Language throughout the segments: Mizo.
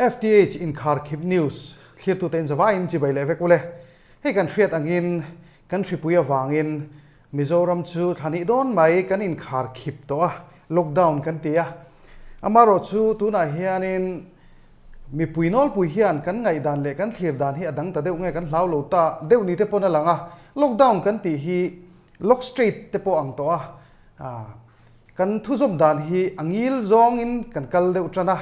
FTH inkharkhip news thlirtute in zavaiin chibai leh vek ule. Hei kan hriat angin kan hripui avangin Mizoram chu thla nih dawn mai kan inkharkhip tawh a, lockdown kan ti a. Amaherawhchu tunah hianin mipui nawlpui hian kan ngaihdan leh kan thlir dan hi a dang ta deuh nge kan hlau lo ta deuh ni te pawn a lang a. Lockdown kan tih hi lock straight te pawh ang tawh a. Kan thuzawm dan hi a ngil zawngin kan kal deuh tan a.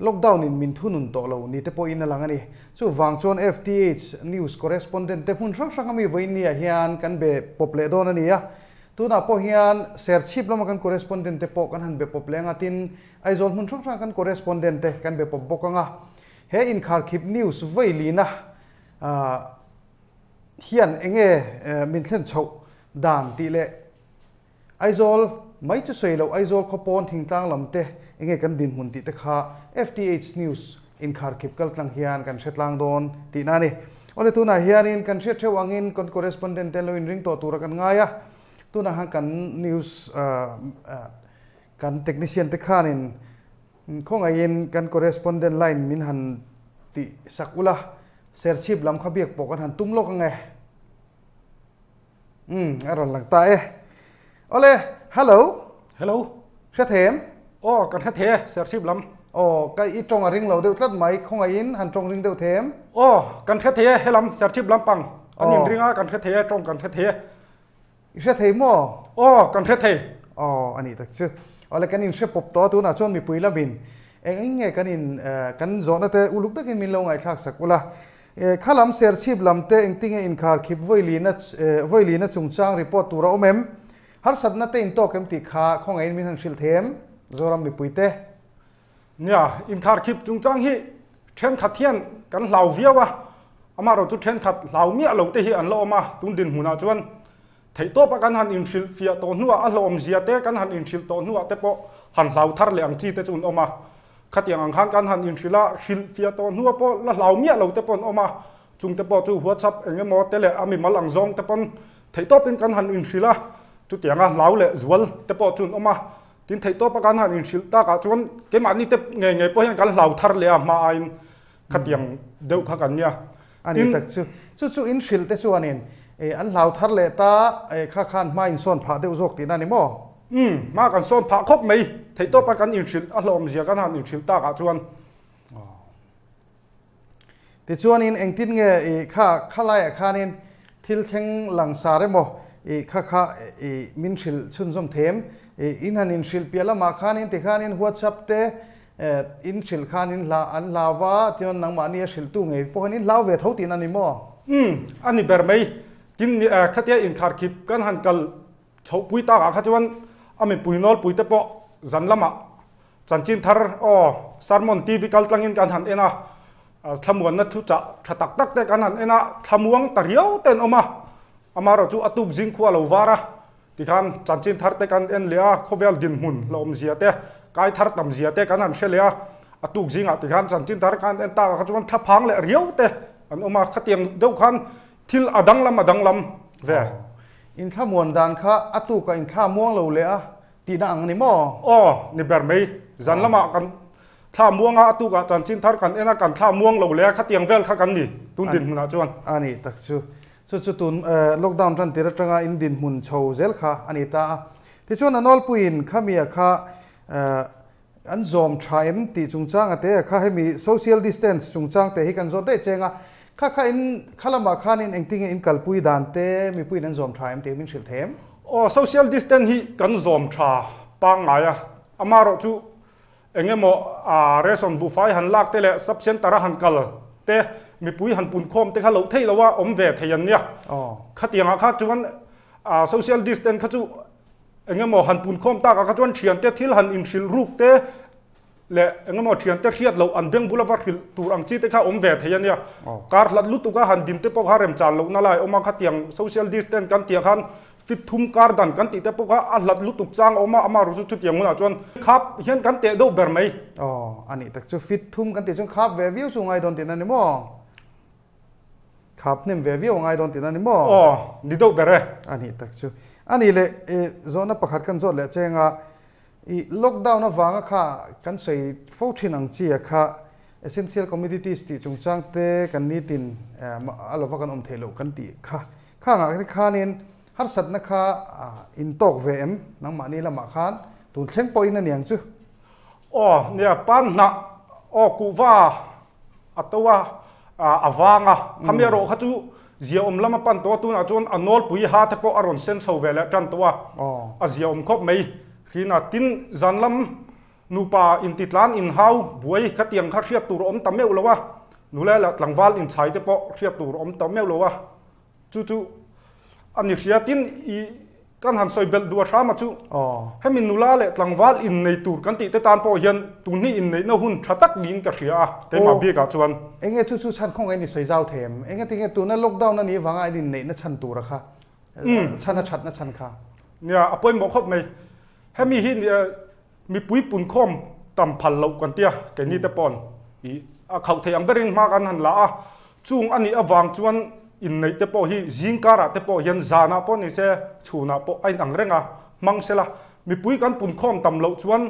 Lockdown in min thunun tawh lo ni te pawhin a lang a ni. Chuvang chuan FTH News Correspondent te hmun hrang hrang ami vawiin ni ah hian kan be pawp leh dawn a ni a. Tunah pawh hian Serchhip lama kan correspondent te pawh kan han be pawp leh ang a, tin Aizawl hmun hrang hranga kan correspondent te kan be pawp bawk ang a. He inkharkhip news vailina hian enge min thlen chhoh dan tih leh Aizawl mai chu sawi loh Aizawl khaw pawn thingtlang lam te enge kan dinhmun tih te kha FTH News inkharkhip kal tlang hian kan hre tlang dawn tihna a ni. Awle tunah hianin kan hriat theuh angin kan correspondent te an lo inring tawh tura kan ngai a, tunah khan kan news kan technician te khanin khawngaihin kan correspondent line min han tih sak ula, Serchhip lam kha biak pawh kan han tum lawk ange. Umm a rawn lang ta e. Awle, hello. Hello. Hre thei em? Aw, kan hre thei e, Serchhip lam. Aw, ka i tawng a ring lo deuh tlat mai, khawngaihin han tawng ring deuh thei em? Aw, kan hre thei e, helam Serchhip lampang an inring a, kan hre thei e, tawng kan hre thei e. I hre thei maw? Aw, kan hre thei. Aw, a nih tak chu. Awle, kan inhre pawp tawh a, tunah chuan mipui lamin eng eng nge kan in kan zawhna te uluk takin min lo ngaihthlak sak ula. Kha lam Serchhip lam te engtinge inkhar khip vawilina vawilina chungchang report tur a awm em? Harsatna te intawk em tih kha khawngaihin min han hrilh thei em? Zoram mipui te. Nia, inkhar khip chungchang hi thenkhat hian kan hlau viau a, amaherawhchu thenkhat hlau miah lo te hi an la awm a, tun dinhmunah chuan theihtawpa kan han inhrilh fiah tawh hnuah a hlawhawmzia te kan han inhrilh tawh hnuah te pawh han hlau thar leh ang chi te chu an awm a, khatiang ang khan kan han inhrilh a, hrilh fiah tawh hnuah pawh la hlau miah lo te pawh an awm a, chung te pawh chu WhatsApp eng emaw te leh a mimal ang zawng te pawn theihtawpin kan han inhrilh a, chutianga hlau leh zual te pawh chu an awm a. Tin theihtawpa kan han inhrilh takah chuan keimahni te ngei ngei pawh hian kan hlau thar leh a hma aiin khatiang deuh kha kan nia. A ni tak chu. Chu chu inhrilh te chuanin an hlau thar leh ta kha khan hma insawn phah deuh zawk tihna a ni maw? Umm, hma kan sawn phah khawp mai. Theihtawpa kan inhrilh a hlawmzia kan han inhrilh takah chuan. Tichuanin engtin nge i kha khalaiah khanin thil thleng langsar emaw i kha kha i min hrilh chhunzawm thei em? I in han inhrilh piah lamah khanin tikhanin WhatsApp te in hrilh khan in hla an hlau va, tichuan nangmahni a hrilhtu ngei pawh hian in hlau ve tho tihna a ni maw? Umm, a ni ber mai. Tin, khatia inkharkhip kan han kal chhohpui takah kha chuan a mipui nawlpui te pawh zan lamah Chanchin thar aw sermon TV kal tlangin kan han en a, thlamuanna thu chah tha tak tak te kan han en a, thlamuang ta riau te an awm a, amaherawh chu a tuk zing khua lo var a, tikhan chanchin thar te kan en leh a, khawvel dinhmun hlauhawmzia te, kai thar tamzia te kan han hre leh a, a tuk zingah tikhan chanchin thar kan en tak ah kha chuan thlaphang leh riau te an awm a, khatiang deuh khan thil a danglam a danglam ve. Inthlamuan dan kha a tukah inthla muang lo leh a, Tihna ang ni maw? Aw, ni ber mai. Zan lamah kan thla muang a, a tukah chanchin thar kan en a, kan thla muang lo leh a, khatiang vel kha kan ni tun dinhmunah chuan. A ni tak chu. Chu chu tun lockdown tan tir atanga in dinhmun chho zel kha a ni ta a. Tichuan a nawlpuiin khamia kha an zawm tha em tih chungchang a te kha hemi social distance chungchang te hi kan zawt daih cheng a. Kha kha in kha lamah khanin engtinge in kalpui dan te mipuiin an zawm tha em tih min hrilh thei em? Aw, social distance hi kan zawm tha pangngai a, amaherawh chu eng emaw ration buhfai han lak te leh sub centre a han kal te mipui han punkhawm te kha loh theih loh a awm ve thei an nia. Khatiangah kha chuan social distance kha chu eng emaw han punkhawm takah kha chuan thiante thil han inhrilh ruk te leh eng emaw thiante hriat loh an beng bula va hrilh tur ang chi te kha awm ve thei a nia. Kar hlat lutuk a han din te pawh kha remchan lohna lai awm a, khatiang social distance kan tih ah khan fit thum kar dan kan tih te pawh kha a hlat lutuk chang a awm a, amah ru chu chutiang hunah chuan khap hian kan teh deuh ber mai. Aw, a nih tak chu fit thum kan tih chuan khap ve viau chu ngai dawn tihna ni maw? Khap hnem ve viau ngai dawn tihna ni maw? Aw, ni deuh ber e. A nih tak chu. A nih leh zawhna pakhat kan zawt leh cheng a, I lockdown avanga kha kan sawi fo thin ang chi a kha. Essential commodities tih chungchang te kan nitin a lova kan awm theih loh kan tih kha. Khangah te khanin harsatna kha in tawk ve em? Nangmahni lamah khan tun thleng pawhin a niang chu. Aw nia pan hnah aw kuhva a to a a vang a khami erawh kha chu ziaawm lama pan tawh a tunah chuan a nawlpui ha te pawh a rawn sen chho ve leh tan tawh a a ziaawm khawp mai hrin a tin zan lam nupa intitlan inhau buai khatiang kha hriat tur awm ta meuh lo a nula leh tlangval inchhai te pawh hriat tur awm ta meuh lo a. Chu chu a ni hria tin i kan han sawi belh duh a hrama chu hemi nula leh tlangval innei tur kan tih te tan pawh hian tun hi inneihna hun tha tak niin ka hria a keimah bikah chuan. Enge chu chu chhan khawngaih ni sawi zau thei em? Enge tinge tuna lockdown a nih vanga an inneihna chhan tura kha chhan a thatna chhan kha? Nia a pawimawh khawp mai. Hemi hi mipui punkhawm tam phal loh kan tia keini te paw'n i a khauh thei ang berin hma kan han la a, chung a nih avang chuan inneih te pawh hi zing karah te pawh hian zanah pawh ni se chhunah pawh a inang reng a, hmang sela mipui kan punkhawm tam loh chuan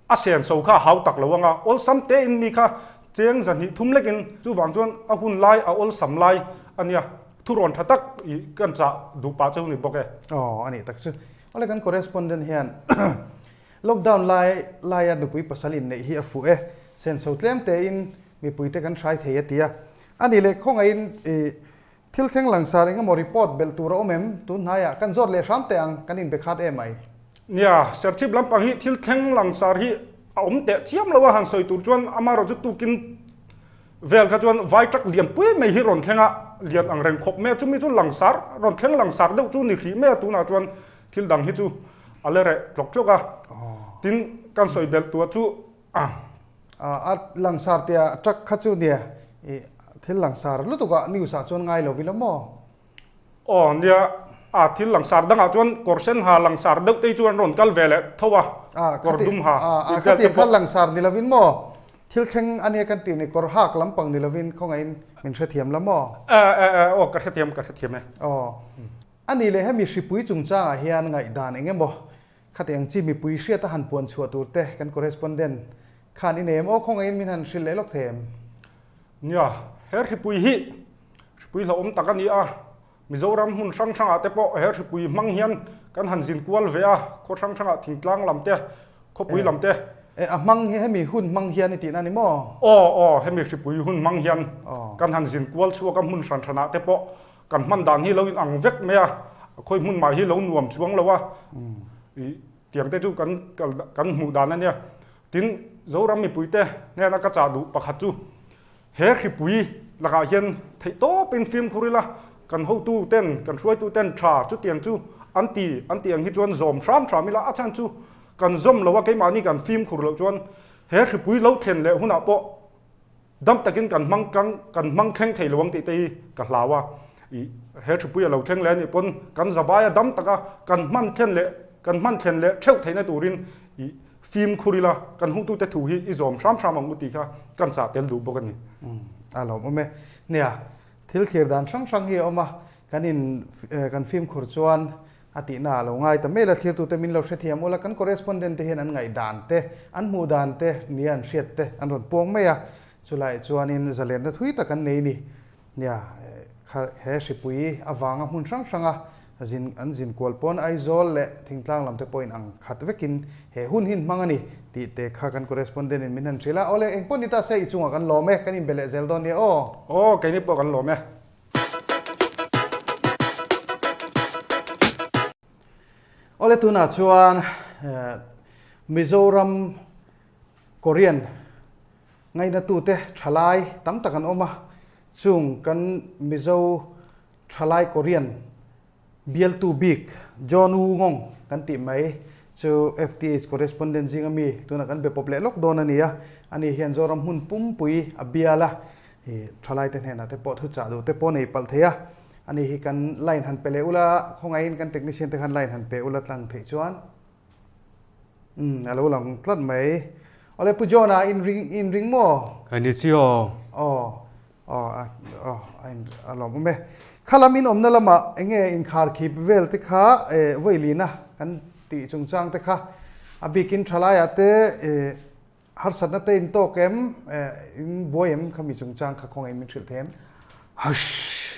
a senso kha a hau tak lo ang a, awlsam tein mi kha cheng zahnih thum lekin chuvang chuan a hun lai a awlsam lai a nia, thurawn tha tak i kan chah duh pah chu ni bawk e. Aw a nih tak chu. Awle kan correspondent hian lockdown lai laia nupui pasal inneih hi a fuh e, senso tlem tein mipuite kan hrai thei a ti a. A nih leh khawngaihin i thil thleng langsar eng emaw report belh tur a awm em? Tun hnaiah kan zawt leh hram teh ang, kan inbe khat em ai. Nia, Serchhip lampang hi thil thleng langsar hi a awm teh chiam lo a han sawi tur chuan amaherawhchu tukin Vel kha chuan vai truck lian pui mai hi rawn thleng a, lian ang reng khawp mai a, chumi chu langsar, rawn thleng langsar deuh chu ni hrih mai a, tunah chuan thil dang hi chu a la reh tlawk tlawk a, tin kan sawi belh tua chu a. A langsar tia truck kha chu nia, i thil langsar lutuk ah news ah chuan ngai lo vil a maw? Aw nia, a thil langsar dangah chuan kawr sen ha langsar deuh te hi chu an rawn kal ve leh tho a, kawr dum ha tih vel te pawh. Khatiang kha langsar ni lovin maw? Thil thleng a nia kan tih ni, kawr hak lampang ni lovin khawngaihin min hrethiam la maw? E e e aw ka hrethiam ka hrethiam e. Aw a nih leh hemi hripui chungchangah hian ngaihdan eng emaw khatiang chi mipui hriata han puan chhuah tur te kan correspondent khan i nei em aw khawngaihin min han hrilh leh lawk thei em? Nia, he hripui hi Hripui hlauhawm tak a ni a, Mizoram hmun hrang hrangah te pawh he hripui hmang hian kan han zin kual ve a, khaw hrang hrangah thingtlang lam te, khawpui lam te. E, a hmang hi hemi hun hmang hian i tihna a ni maw? Aw, aw, hemi hripui hun hmang hian kan han zin kual chhuak a, hmun hran hranah te pawh kan hman dan hi lo inang vek mai a, khawi hmun mah hi lo nuam chuang lo a, i tiang te chu kan kal kan hmuh dan a nia. Tin, Zoram mipuite hnena ka chah duh pakhat chu He hripui lakah hian theih tawpin fimkhur ila, kan hotu ten, kan hruaitu ten tha chutiang chu an ti, an tih ang hi chuan zawm hram hram ila, a chhan chu kan zawm lo a, keimahni kan fimkhur loh chuan he hripui lo thlen leh hunah pawh dam takin kan hmang tlang, kan hmang thleng thei lo ang tih te hi ka hlau a. I he hripui a lo thleng leh a nih pawn kan zavaia dam taka kan hman thlen leh, kan hman thlen leh theuh theihna turin i Fimkhur ila, kan hutute thu hi i zawm hram hram ang u tih kha kan chah tel duh bawk a ni. A lawmawm e. Nia, thil thlir dan hrang hrang hi a awm a, kan in kan fimkhur chuan a tihna a lo ngai ta mai la, thlirtute min lo hrethiam ula, kan correspondent te hian an ngaihdan te, an hmuh dan te, nia an hriat te an rawn puang mai a, chulaiah chuanin zalenna thui tak an nei ni. Nia, kha he hripui avanga hmun hrang hranga zin an zin kual pawn Aizawl leh Thingtlang lam te pawhin ang khat vekin he hun hi hmang a ni tih te kha kan correspondent in min han hrilh a. Awle, eng pawh ni ta se i chungah kan lawm e, kan inbe leh zel dawn nia aw. Aw, keini pawh kan lawm e. Awle, tunah chuan Mizoram Korean Ngainatute thalai tam tak an awm a, chung kan Mizo thalai Korean bialtu bik John Wu Ngong kan tih mai chu FTH correspondent zinga mi tunah kan be pawp leh lawk dawn a ni a, ani hian Zoram hmun pumpui a bial a, ih thalaite hnenah te pawh thuchah duh te pawh nei palh thei a, ani hi kan line han pe leh ula, khawngaihin kan technician te khan line han pe ula tlang theih chuan. Umm a lo lang tlat mai. Awle Pu John a in ring in ring maw? Ka ni chi aw. Aw aw a aw a in a lawm awm e. Kha lam in awmna lamah eng nge inkhar khip vel te kha eh vawilina kan tih chungchang te kha a bikin thalaiah te eh. Harsatna te in tawk em? In buai em khami chungchang kha khawngaih min hrilh thei em? Hush.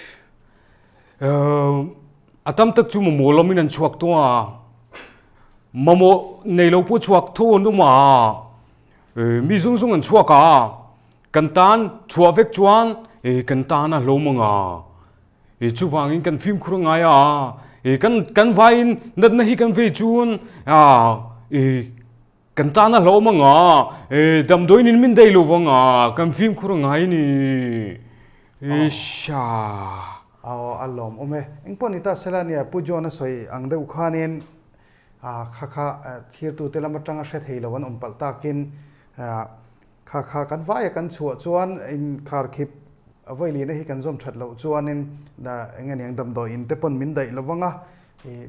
A tam tak chu mamawh lawmin an chhuak tawh a. Mamawh nei lo pawh chhuak tho an awm a. Mi zung zung an chhuak a. Kan tan chhuah vek chuan kan tan a hlawm ang a. Chuvangin kan fimkhur a ngai a. Kan kan vaiin natna hi kan vei chuan Kan tan a hlawm ang a, damdawiin in min daih lo vang a, kan fimkhur a ngai ni. Sha. Aw, a lawm awm e. Engpawh ni ta sela nia, Pu John a sawi ang deuh khanin kha kha thirtute lam atanga hre thei lo an awm palh takin kha kha kan vaia kan chhuah chuan inkharkhip vawilina hi kan zawm that loh chuanin eng nge niang damdawiin te pawn min daih lo vang a, I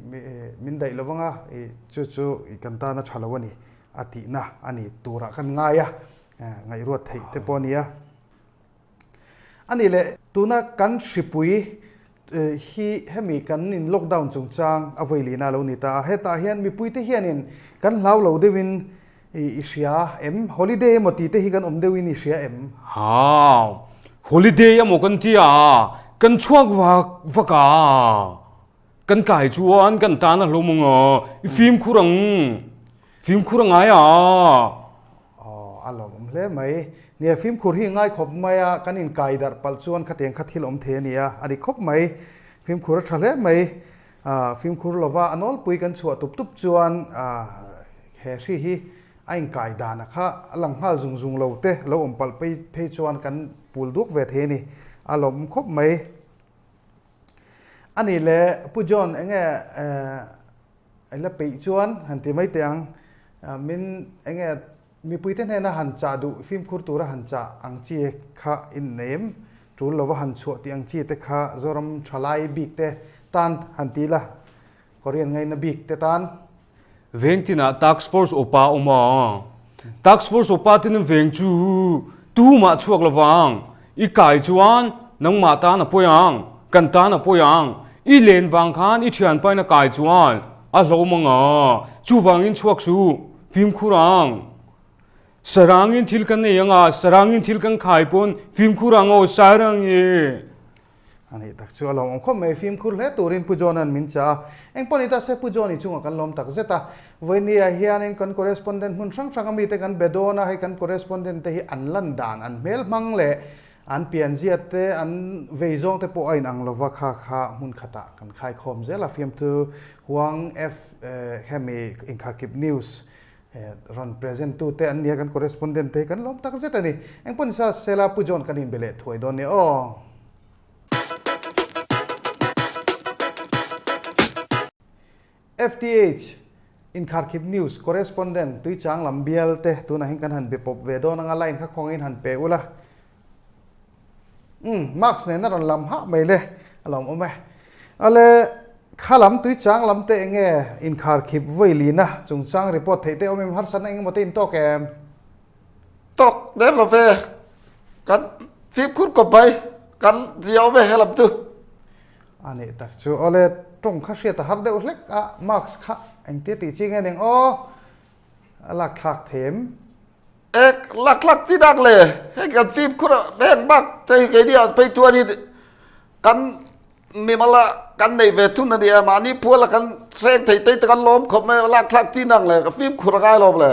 min daih lo vanga i chu chu i kan tan a tha lo a ni a tihna a ni turah kan ngai a, ngaihruat theih te pawh a ni a. A nih leh tuna kan hripui hi hemi kan in lockdown chungchang a vawi lihna a lo ni ta a, hetah hian mipuite hianin kan hlau lo deuhin i hria em? Holiday emaw tih te hi kan awm deuhin i hria em? Ha, holiday emaw kan ti a, kan chhuak vak vak a. Kan kai chuan kan tan a hlawm ang a, i fimkhur ang, fimkhur a ngai a. Aw, a lawmawm hle mai. Nia, fimkhur hi ngai khawp mai a, kan inkai darh palh chuan khatiang kha thil awm thei a ni a, a dik khawp mai. Fimkhur a tha hle mai. Fimkhur lova a nawlpui kan chhuah tup tup chuan he hri hi a inkai dana kha a lang nghal zung zung lo te lo awm palh phei chuan kan pul duk ve thei a ni. A lawmawm khawp mai. A nih le Pu John enge i la peih chuan han ti mai teh ang, min enge mipuite hnena han chah duh fimkhur tura han chah ang chi kha in nei em? Tul lova han chhuah tih ang chi te kha Zoram thalai bik te tan han ti la, Korean ngaina bik te tan. Veng tinah Task Force upa a awm a, Task Force upa ten an veng chu tumah chhuak lovang, i kai chuan nangmah tan a pawi ang, kan tan a pawi ang, i len vang khan i thianpain a kai chuan a hlawm ang a, chuvangin chhuak suh, fimkhur ang. Sarangin thil kan nei ang a, sarangin thil kan khai pawn fimkhur ang aw, sarang e. A nih tak chu a lawmawm khawp mai, fimkhur hle turin Pu John-a'n min chah a. Engpawh ni ta se Pu John-i chungah kan lawm tak zet a. Vawinia hianin kan correspondent hmun hrang hranga mite kan be dawn a, hei kan correspondent te hi an lan dan, an hmel hmang leh an pianzia te, an vei zawng te pawh a inang lova kha kha hmun khatah kan khaikhawm zel a. Fiamthu Huang F hemi inkharkip news Rawn present tu te an nia kan correspondent te hi kan lawm tak zet a ni. Engpawh ni sa sela Pu John kan inbe leh thuai dawn nia aw. FTH, Inkharkhip News correspondent Tuichang lam bial te tunah hian kan han be pawp ve dawn anga line kha khawngin han pe ula. Umm, mask nen a rawn lam hah mai le, a lawm awm e. Ale, kha lam tui chang lam te enge inkhar khip vawi lina chungchang report theih te awm em, harsatna eng emaw te in tawk em? Tawk lem lo ve, kan fimkhur kawp mai, kan zia awm e he lam chu. A nih tak chu, awle tawng kha hriat a har deuh hlek a, mask kha engtia tih chi nge ning aw, a lak thlak thei em? Ek lak lak chi dak le hei kan fimkhur a heng bak te hi keini ah phei chuan hi kan mimal a kan nei ve thun a nia mahni phual a kan hreng thei te te kan lawm khawp mai a lak thlak chi nang le ka fimkhur a ngai lawm le.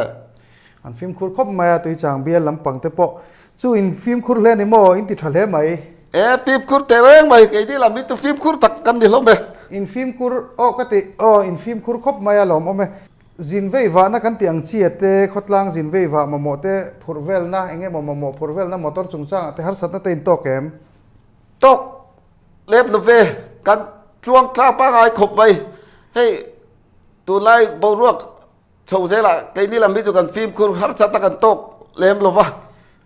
An fimkhur khawp mai a tuichang bial lampang te pawh chu in fimkhur hle ni maw in ti tha hle mai. E fimkhur teh reng mai keini lam hi chu fimkhur tak kan ni hlawm e. In fimkhur aw ka ti aw in fimkhur khawp mai a lawm awm e. Zin vei vahna kan tih ang chi a te, khawtlang zin vei vah mamawh te phurh velna, eng emaw mamawh phurh velna motor chungchangah te harsatna te in tawk em? Tawk lep lo ve, kan tluang thla pangai khawp mai. Hei tunlai boruak chho zelah keini lam hi chu kan fimkhur harsatna kan tawk lem lo va.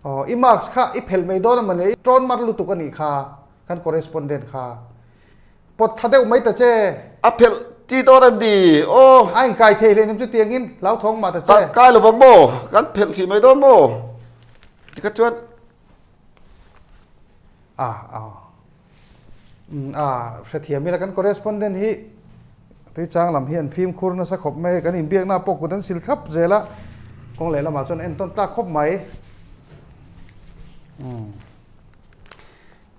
Aw, i mask kha i phelh mai dawn a mawni, i tawn mar lutuk a nih kha, kan correspondent kha. Pawt tha deuh mai ta che. A phelh ti dawn em ni aw. A inkai thei hle nem chutiangin hlauthawng mah ta che. Kan kai lovang maw? Kan phelh hrih mai dawn maw? Tikha chuan. A a a hrethiam ila kan correspondent hi Tuichang lam hi an fimkhur nasa khawp mai a, kan inbiakna pawh kut an sil thlap zel a. Kawng lehlamah chuan entawn tlak khawp mai.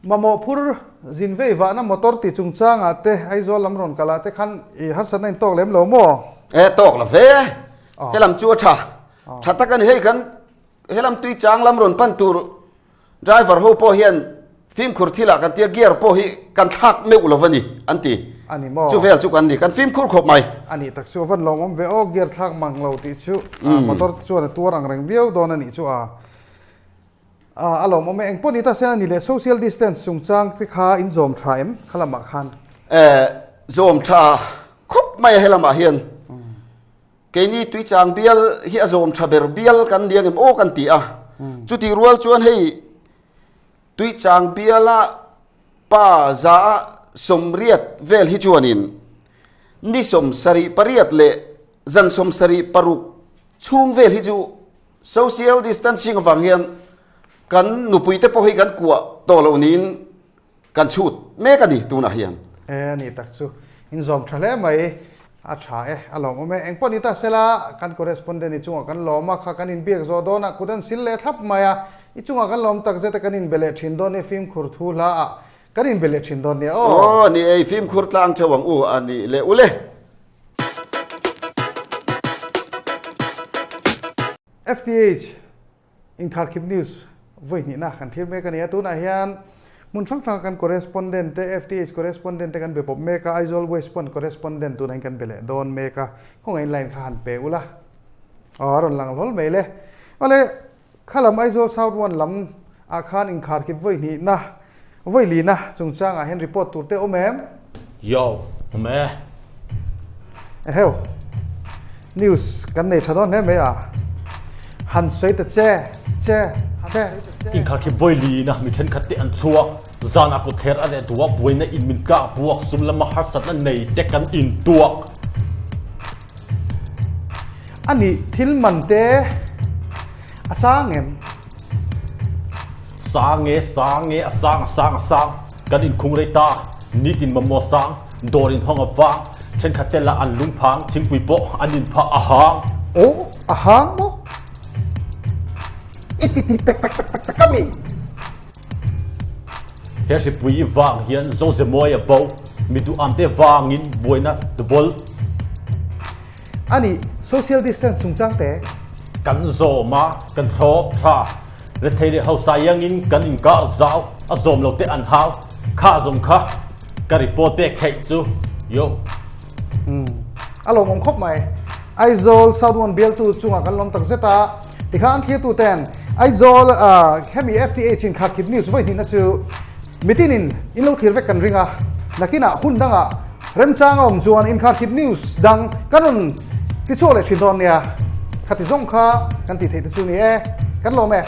Mamawh phur zin vei vahna motor ti chungchangah te Aizawl lam rawn kalah te khan i harsatna in tawk lem lo maw? E tawk la ve. Helam chu a tha. Tha tak a ni. Hei kan helam tui chang lam rawn pan tur driver ho pawh hian fimkhur thilah kan tia gear pawh hi kan thlak meuh lo a ni an ti. A ni maw? Chu vel chu kan ni. Kan fimkhur khawp mai. A nih tak chu a van lawmawm ve aw gear thlak mang lo tih chu motor te chuan a tuar ang reng viau dawn a nih chu a. A lawmawm e, engpawh ni ta se a ni leh social distance chungchang te kha in zawm tha em kha lamah khan? Eh, zawm tha khawp mai a helamah hian. Keini Tuichang bial hi a zawm tha ber bial kan ni angem aw kan ti a. Chutih rual chuan hei Tuichang biala pa za 80 vel hi chuanin ni 78 leh zan 76 chhung vel hi chu Social distancing avang hian kan nupuite pawh hi kan kuah tawh loh niin kan chhut mek a ni tunah hian. E ni tak chu in zawm tha hle mai. A tha e, a lawmawm e. Engpawh ni ta sela kan correspondent i chungah kan lawm a, kha kan inbiak zawh dawnah kut an sil leh thlap mai a, i chungah kan lawm tak zet a kan inbe leh thin dawn nia fimkhur thu hla ah kan inbe leh thin dawn nia aw. Aw ni ei fimkhur tlang theuh ang u a nih leh ule. FTH Inkharkhip News vawi hnihna kan thlir mek a ni a, tunah hian hmun hrang hranga kan correspondent te, FTH correspondent te kan be pawp mek a, Aizawl West pawn correspondent tunah hian kan be leh dawn mek a, khawngaih line kha han pe ula, aw a rawn lang hlawl mai le. Awle Khalam Aizawl South One lam ah khan inkharkhip vawi hnihna, vawi lina chungchangah hian report tur te awm em? Yo, awm e. Eheu, news kan nei tha dawn hle mai a, han sawi ta che, che, che. Inkharkhip vawi lina mi thenkhat te an chhuak, zanah kawtthler a reh duak, buaina in min tlak buak, sum lama harsatna nei te kan intuak. A nih thil man te a sang em? Sang e, sang e, a sang, a sang, a sang. Kan inkhung rei ta, nitin mamawh sang, dawr inhawng a vang, thenkhat te lah an lungphang, thingpui pawh an inphah a hang. Aw, a hang maw? I ti ti tak tak tak tak tak a mi? He hripui vang hian Zozemawi a bo, mi duham te vangin buaina tubul. A nih, social distance chungchang te. Kan zawm a, kan thlawp tha. Rethei leh hausa iangin kan inkah zau, a zawm lo te an hau. Kha zawm kha ka report pek theih chu, yo. Umm, a lawmawm khawp mai. Aizawl South One bialtu chungah kan lawm tak zet a, tikha an thlir tu ten Aizawl hemi FTH in Kharkiv News vawi hnihna chu mitinin in lo thlir vek kan ring a, nakinah hun dangah remchang a awm chuan in Kharkiv News dang kan rawn ti chhuak leh thin dawn nia, khati zawng kha kan tih theih te chu ni e, kan lawm e.